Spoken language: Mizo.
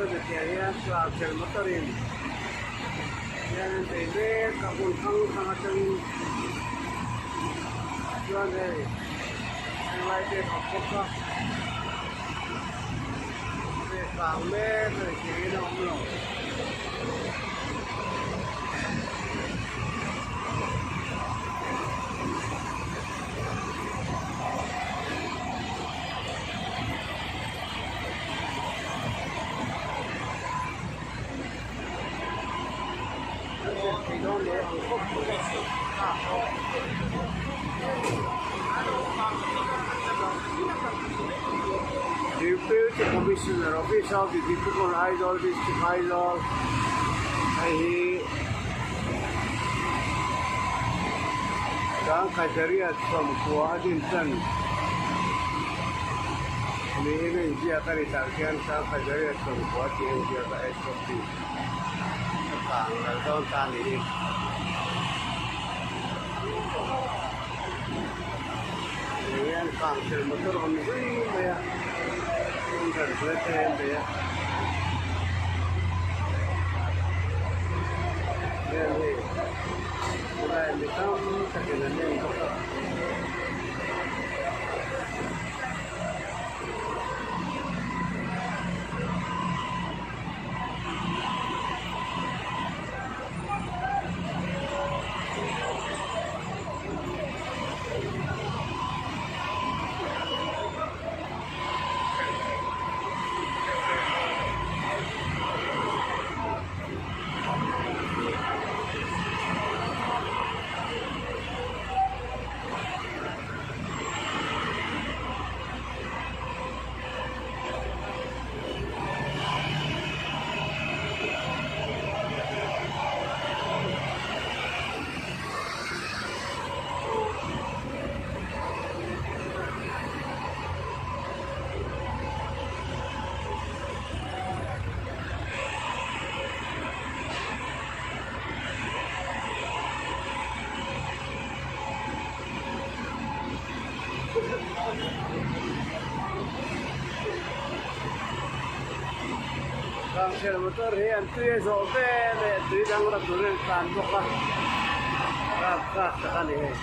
Chuan tiang hian tlanchel motor in hian an bei mek a hmun hrang hrang atangin chuan hei helai te an awm bawk a hei kang mek a ni tiin a awm lo. Deputy Commissioner Office of the District Aizawl District Aizawl hei hi Sangkhatariat sawmkua a din tan niin a inziak a ni tah khian Sangkhatariat sawmkua tih a inziak a SOP a kang ral dawn ta a ni hi. Hei hian kang tel motor a awm zui mai a hundred hnuai te an bei a heng hi tunlai mi tam takin an en bawk a. Kangchher motor hi an tui a zawh vel e tui dang la tur in tlan bawk a rapthlak tak a ni hei.